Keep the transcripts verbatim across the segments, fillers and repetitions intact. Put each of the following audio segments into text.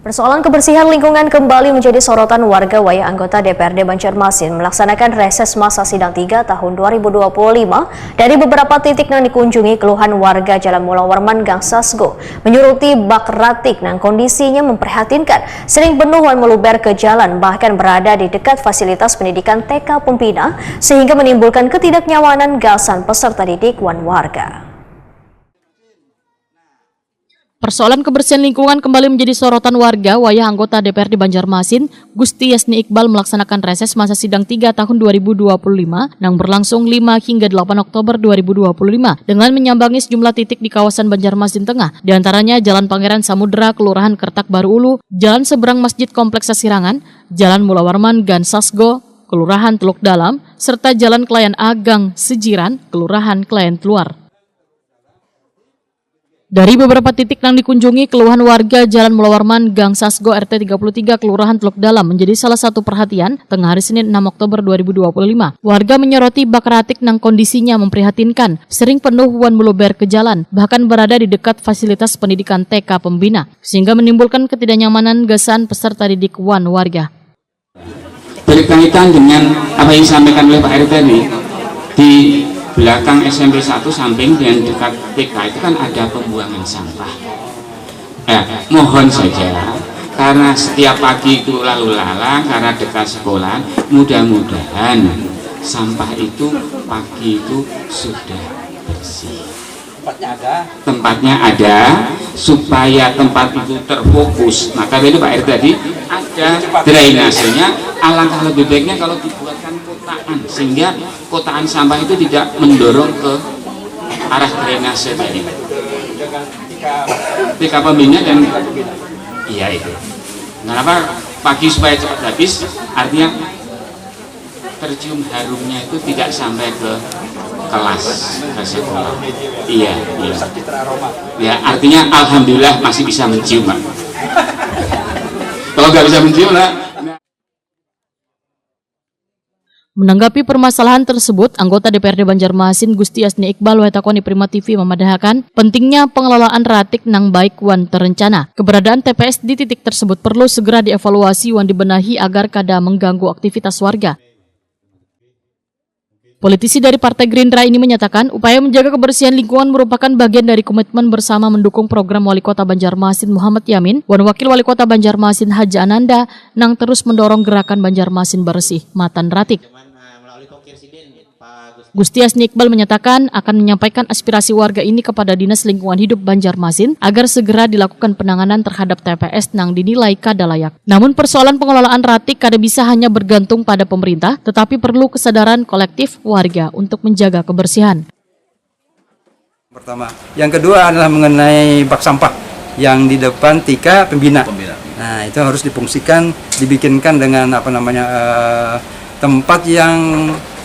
Persoalan kebersihan lingkungan kembali menjadi sorotan warga wayah anggota D P R D Banjarmasin melaksanakan reses masa sidang tiga tahun dua ribu dua puluh lima. Dari beberapa titik yang dikunjungi, keluhan warga Jalan Mula Warman Gang Sasgo menyuruti bak ratik yang kondisinya memprihatinkan, sering penuh wan meluber ke jalan, bahkan berada di dekat fasilitas pendidikan T K Pembina, sehingga menimbulkan ketidaknyamanan gasan peserta didik wan warga. Persoalan kebersihan lingkungan kembali menjadi sorotan warga wayah anggota D P R D Banjarmasin, Gusti Yasni Iqbal, melaksanakan reses masa sidang tiga tahun dua ribu dua puluh lima yang berlangsung lima hingga delapan Oktober dua ribu dua puluh lima dengan menyambangi sejumlah titik di kawasan Banjarmasin Tengah, di antaranya Jalan Pangeran Samudra, Kelurahan Kertak Baru Ulu, Jalan Seberang Masjid Kompleks Sasirangan, Jalan Mula Warman Gan Sasgo, Kelurahan Teluk Dalam, serta Jalan Kelayan Agang Sejiran, Kelurahan Kelayan Keluar. Dari beberapa titik yang dikunjungi, keluhan warga Jalan Mula Warman, Gang Sasgo, R T tiga puluh tiga, Kelurahan Teluk Dalam menjadi salah satu perhatian tengah hari Senin enam Oktober dua ribu dua puluh lima. Warga menyoroti bak ratik yang kondisinya memprihatinkan, sering penuh wan meluber ke jalan, bahkan berada di dekat fasilitas pendidikan T K Pembina, sehingga menimbulkan ketidaknyamanan gasan peserta didik wan warga. Berkaitan dengan apa yang disampaikan oleh Pak R tadi, di belakang S M P satu samping dan dekat T K itu kan ada pembuangan sampah. Ya, mohon saja, karena setiap pagi itu lalu lalang, karena dekat sekolah, mudah-mudahan sampah itu pagi itu sudah bersih. Tempatnya ada. Tempatnya ada, supaya tempat itu terfokus. Maka tadi Pak R tadi ada drainasenya, alangkah lebih baiknya kalau dibuatkan kotaan, sehingga kotaan sampah itu tidak mendorong ke arah drainase tadi. T K Pembina dan iya itu. Kenapa pagi supaya cepat habis? Artinya tercium harumnya itu tidak sampai ke kelas, ke sekolah. Iya, iya. Ya, artinya alhamdulillah masih bisa mencium, Pak. Kalau nggak bisa mencium lah. Menanggapi permasalahan tersebut, anggota D P R D Banjarmasin, Gusti Yasni Iqbal, wayah takoni Prima T V, memadahakan pentingnya pengelolaan ratik nang baik wan terencana. Keberadaan T P S di titik tersebut perlu segera dievaluasi wan dibenahi agar kada mengganggu aktivitas warga. Politisi dari Partai Gerindra ini menyatakan, upaya menjaga kebersihan lingkungan merupakan bagian dari komitmen bersama mendukung program Wali Kota Banjarmasin Muhammad Yamin wan Wakil Wali Kota Banjarmasin Haja Ananda nang terus mendorong gerakan Banjarmasin Bersih Matan Ratik. Gusti Yasni Iqbal menyatakan akan menyampaikan aspirasi warga ini kepada Dinas Lingkungan Hidup Banjarmasin agar segera dilakukan penanganan terhadap T P S nang dinilai kada layak. Namun, persoalan pengelolaan ratik kada bisa hanya bergantung pada pemerintah, tetapi perlu kesadaran kolektif warga untuk menjaga kebersihan. Pertama, yang kedua adalah mengenai bak sampah yang di depan T K Pembina. Pembina. Nah, itu harus difungsikan, dibikinkan dengan apa namanya eh, tempat yang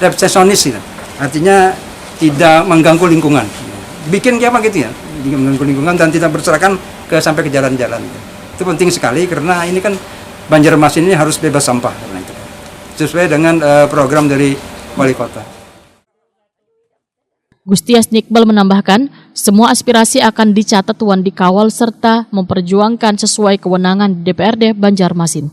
resepsionis gitu. Artinya tidak mengganggu lingkungan. Bikin kayak apa gitu ya, tidak mengganggu lingkungan dan tidak berserakan ke sampai ke jalan-jalan. Itu penting sekali karena ini kan Banjarmasin ini harus bebas sampah karena itu sesuai dengan uh, program dari wali kota. Gusti Yasni Iqbal menambahkan, semua aspirasi akan dicatat wan dikawal serta memperjuangkan sesuai kewenangan D P R D Banjarmasin.